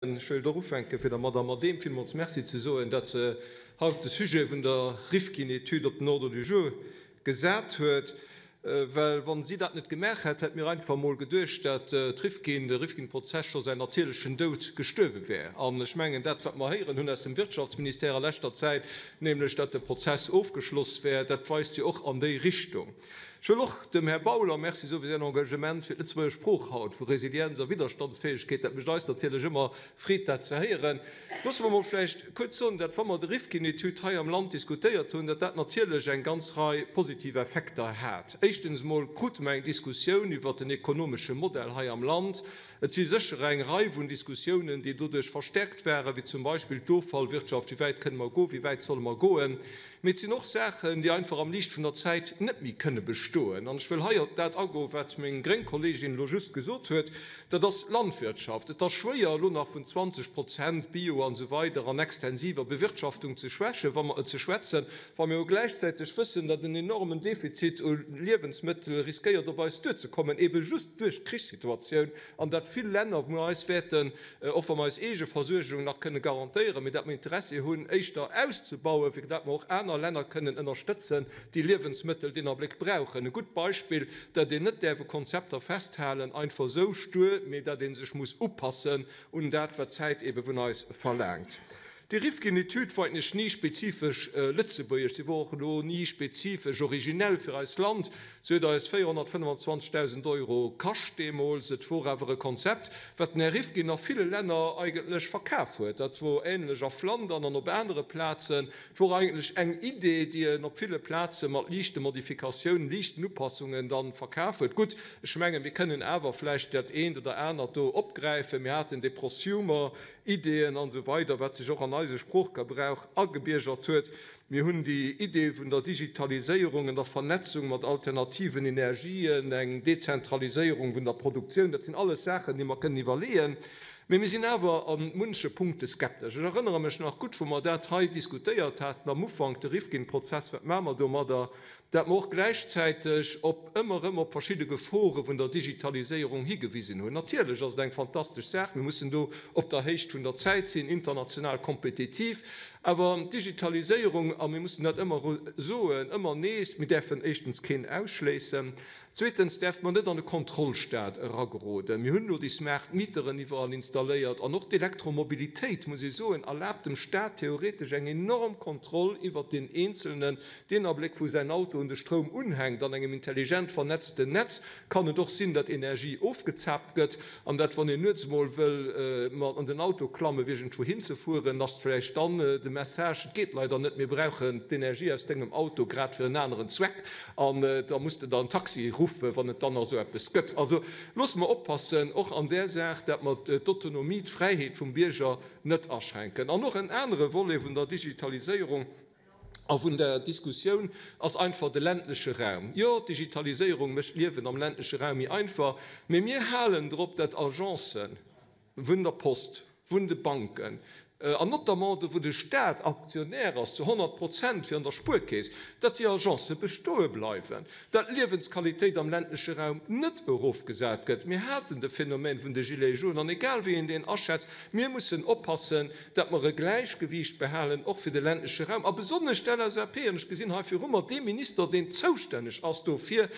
Ech wéilt och ufänken, fir der Madamm Adehm villmools Merci ze soen, datt se haut de Sujet vun der Rifkin-Etüd op den Ordre du jour gesat huet. Well wa si dat net gemaach hätt, hätte mir einfach emol geduecht, datt d'Rifkin, de Rifkin-Prozess scho säin natierlechen Doud gestuerwe wär. An ech mengen, dat, wat mer héieren hunn aus dem Wirtschaftsministère a leschter Zäit, nämlech datt de Prozess ofgeschloss wär, dat weist jo och an déi Richtung. Ech wëll och dem Här Bauler Merci soe fir säin Engagement fir d'Lëtzebuerger Sprooch haut, vu Resilienz a Widderstandsfäegkeet. Dat mécht eis natierlech ëmmer Freed, dat ze héieren. Loosse mer emol vläicht kuerz soen, dat wa mer de Rifkin-Etüd hei am Land diskutéiert hunn, dat dat natierlech eng ganz Rei positiv Effekter hat. Éischtens emol krute mer eng Diskussioun iwwert den ekonomesche Modell hei am Land. Et si sécher eng Rei vun Diskussiounen, déi doduerch verstärkt waren, wéi zum Beispill d'Offallwirtschaft, Wéi wäit kënne mer goen, wéi wäit solle mer goen? Mee et sinn och Saachen, déi einfach am Liicht vun der Zäit net méi kënne bestoen. An ech wëll hei op dat agoen, wat meng gréng Kolleegin elo just gesot huet, dat ass d'Landwirtschaft. Et ass schwéier, elo nach vun 20 Prozent Bio an esou weider an extensiver Bewirtschaftung ze schwächen, wa mer, ze schwätzen, wa mir awer gläichzäiteg wëssen, datt en enormen Defizit u Liewensmëttel riskéiert op eis duerzekommen, ebe just duerch d'Krichssituatioun, an datt vill Länner, wou mir eis wäerten, och wa mer eis eege Versuergung nach kënne garantéieren, mee datt mer Interessi hunn, éischter auszebauen, fir datt mer och aner Länner kënnen ënnerstëtzen, déi Liewensmëttel deen Abléck brauchen. E gutt Beispill, datt een net däerf u Konzepter festhalen, einfach esou stur, mee datt ee sech muss upassen un dat, wat d'Zäit ebe vun eis verlaangt. Déi Rifkin-Etüd war eigentlech ni spezifesch lëtzebuergesch, si wor och elo ni spezifesch originell fir eist Land. Se huet eis 425.000 Euro kascht deemools. Et wor awer e Konzept, wat den Här Rifkin a ville Länner eigentlech verkaf huet. Dat wor ähnlech a Flandern an op anere Plazen. Et wor eigentlech eng Idee, déi en op ville Plaze mat liichte Modifikatiounen, liichten Upassungen dann verkaf huet. Gutt, ech mengen, mir kënnen awer vläicht dat eent oder anert do opgräifen. Mir haten dee Prosumer, Ideeën an esou weider, wat sech och an eise Sproochgebrauch agebiergert huet. Mir hunn déi Idee vun der Digitaliséierung an der Vernetzung mat alternativen Energien, eng Dezentraliséierung vun der Produktioun, dat sinn alles Saachen, déi mer kënnen iwwerleeën. Mee mir sinn awer a munche Punkte skeptesch. Ech erënnere mech nach gutt, wou mer dat hei diskutéiert haten am Ufank, de Rifkin-Prozess, wat maache mer domadder? dat mer och gläichzäiteg op ëmmer erëm op verschidde Gefore vun der Digitaliséierung higewisen hunn. Natierlech ass et eng fantastesch Saach, mir mussen do op der Héicht vun der Zäit sinn, international kompetitiv, awer d'Digitaliséierung, a mir mussen dat ëmmer soen, ëmmer nees, mir däerfen éischtens keen ausschléissen, Zweetens däerfe mer net an e Kontrollstaat erageroden. Mir hunn elo déi smart Meteren iwwerall installéiert an och d'Elektromobilitéit, muss ee soen, erlaabt dem Staat theoretesch eng enorm Kontroll iwwert deen Eenzelnen. Deen Abléck, wou säin Auto un de Stroum unhänkt, an engem intelligent vernetzten Netz, kann et och sinn, datt Energie ofgezaapt gëtt an dat, wann een nuets emol wëll mat an den Auto klammen, fir iergendwou hinzefueren, ass vläicht dann de Message, Et geet leider net, mir brauchen d'Energie aus dengem Auto grad fir en aneren Zweck. An da muss de dann Taxi ruffen, wann et dann nach esou eppes gëtt. Also loosse mer oppassen, och an där Saach, dat mer d'Autonomie, d'Fräiheet vum Bierger net aschränken. An och en anere Volet vun der Digitaliséierung a vun der Diskussioun ass einfach de ländleche Raum. Jo, d'Digitaliséierung mécht d'Liewen am ländleche Raum méi einfach, mee mir halen drop, dat Agencen, vun der Post, vun de Banken an notamment do wou de Stat Aktionär ass zu 100 Prozent wéi an der Spuerkeess, datt déi Agencë bestoe bleiwen, datt d'Liewensqualitéit am ländleche Raum net erofgesat gëtt. Mir haten de Phänomen vun de Gilets jaunes an egal wéi een deen aschätzt, mir mussen oppassen, datt mer e Gläichgewiicht behalen, och fir de ländleche Raum a besonnesch d'LSAP, an ech gesinn hei viru mer dee Minister, deen zoustänneg ass dofir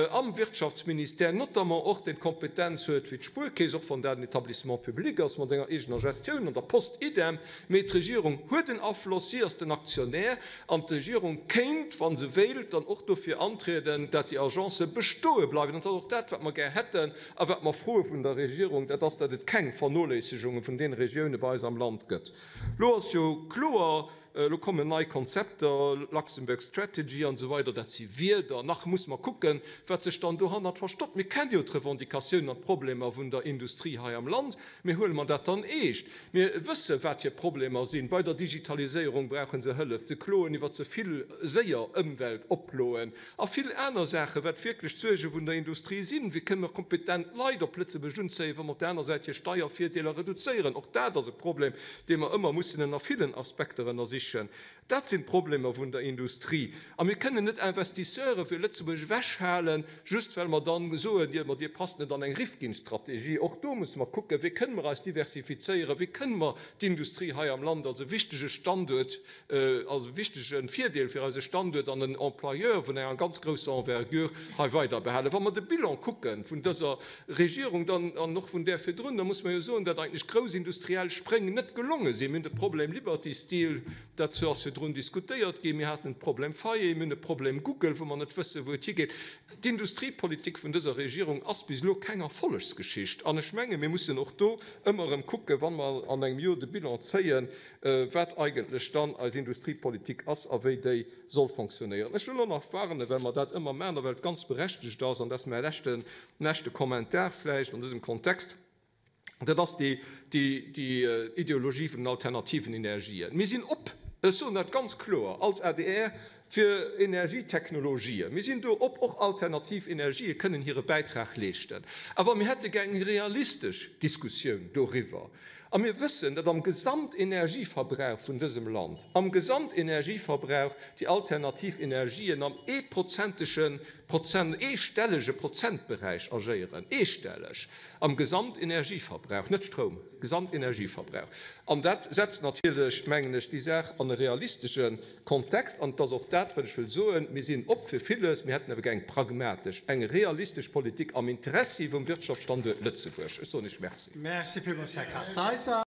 am Wirtschaftsministère, notamment och deen d'Kompetenz huet fir d'Spuerkeess, och wann dat en Établissement public ass mat enger eegener Gestioun, an der Post idem, mee d'Regierung huet en Afloss, si ass den Aktionär an d'Regierung kéint, wa se wéilt, dann och dofir antrieden, dat déi Agencë bestoe bleiwen. An dat ass och dat, wat mer gär hätten a wat mer froe vun der Regierung, dat ass, dat et keng Vernoléissegunge vun deene Regioune bei eis am Land gëtt. Elo ass jo kloer, Elo kommen nei Konzepter, Luxembourg Strategy an esou weider, dat si Wierder. Nach musse mer kucken, wat sech dann dohannert verstoppt. Mir kenne jo d'Revendicatiounen an d'Problemer vun der Industrie hei am Land. Mee huele mer dat dann eescht? Mir wësse wat hir Problemer sinn. Bei der Digitaliséierung brauche se Hëllef. Se kloen iwwer ze vill séier Ëmweltoploen a vill aner Saachen, wat wierklech d'Suerge vun der Industrie sinn. Wéi kënne mer kompetent Leit op Lëtzebuerg unzéien, wa mer op der aner Säit hir Steiervirdeeler reduzéieren? Och dat ass e Problem, dee mer ëmmer mussen ënner villen Aspekter ënnersichen. sichen. Dat sinn d'Problemer vun der Industrie. A mir kënnen net Investisseure fir Lëtzebuerg ewechhalen, just well mer dann soen, jo, ma Dir passt net an eng Rifkin-Strategie. Och do musse mer kucken, wéi kënne mer eis diversifizéieren, wéi kënne mer d'Industrie hei am Land als e wichtege Standuert, als e wichtege Virdeel fir eise Standuert an en Employeur vun enger ganz grousser Envergure hei weider behalen. Wa mer de Bilan kucke vun dëser Regierung dann, an och vun där virdrun, da muss mer jo soen, datt eigentlech grouss industriell Spréng net gelonge sinn. Mir hunn de Problem Liberty Steel, dat ass virdrun diskutéiert ginn, mir haten de Problem Faye, mir hunn de Problem Google, wou mer net wëssen, wou et higeet. D'Industriepolitik vun dëser Regierung ass bis elo keng Erfollegsgeschicht. An ech menge mir mussen och do ëmmer erëm kucken, wa mer an engem Jor de Bilan zéien, wat eigentlech dann eis Industriepolitik ass a wéi déi soll fonctionnéieren. Ech wëll och nach warnen, well mer dat ëmmer maachen a well et ganz berechtegt ass, an dat ass mäi leschten, leschte Kommentar vläicht an dësem Kontext, dat ass déi, déi, déi Ideologie vun den alternativen Energien. Mir sinn op, ech soen dat ganz kloer als adr, fir Energietechnologien. Mir sinn do op, och alternativ Energië kënnen hire Bäitrag leeschten. Awer mir hätte gär eng realistesch Diskussioun doriwwer. A mir wëssen, datt am Gesamtenergieverbrauch vun dësem Land, am Gesamtenergieverbrauch déi alternativ Energien am eeprozentege Prozent, eestellege Prozentberäich agéieren, eestelleg am Gesamtenergieverbrauch, net Stroum, Gesamtenergieverbrauch. An dat setzt natierlech, mengen ech, déi Saach an e realistesche Kontext, an et ass och dat, wat ech wëll soen, Mir sinn op fir villes, mir hätten awer gär eng pragmatesch, eng realistesch Politik am Interessi vum Wirtschaftsstanduert Lëtzebuerg. Ech soen Iech Merci. Merci villmools, Här Kartheiser.